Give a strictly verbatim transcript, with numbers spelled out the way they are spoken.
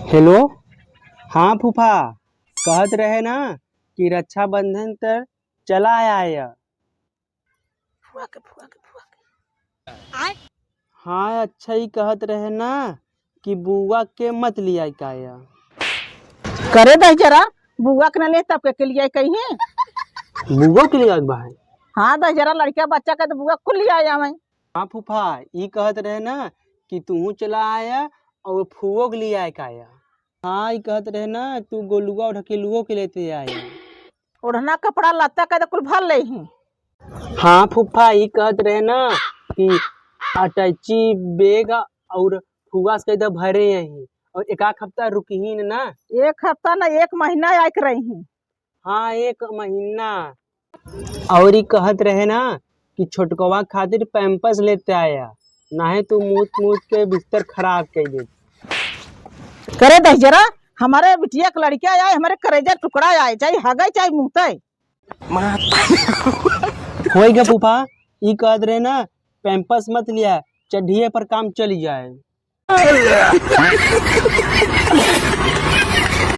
हेलो, हाँ फूफा, कहत रहे ना कि रक्षाबंधन तर चला आया। फुआ के, फुआ के, फुआ के। हाँ, अच्छा ही कहत रहे ना कि बुआ के मत लियाई काया। करे दहिजरा, बुआ के ना ले तब के, के लियाई कहीं? बुआ के लियाई बा है? हाँ दहिजरा, लड़का बच्चा के तो बुआ कुल लियाई आवे। हाँ फूफा, ई कहत रहे ना कि तूहू चला आया और फुओ के लियाई काया। हाँ, ई कहत रहे ना तू गोलुआ और ढकेलुओ के लेते आया। ओढ़ना कपड़ा लत्ता के तो कुल भर ले ही। हाँ फूफा, ई कहत रहे ना कि अटैची, बैग और फुआ से कह दे भरे यहीं और एक आध हफ्ता रुकही न ना। एक हफ्ता ना, एक महीना आइक रही। हाँ, एक महीना। और ई कहत रहे ना कि छोटकवा खातिर पैम्पर्स लेते आया, नाहीं तो मूत मूत के बिस्तर खराब कर देत। करे दहिजरा, हमारे बिटिया के लड़का आए, हमारे करेजा टुकड़ा आए, चाहे हगे चाहे मूते। होई गे फूफा, ई कहत रहे ना, पैम्पर्स मत लिया, चड्ढिए पर काम चली जाए।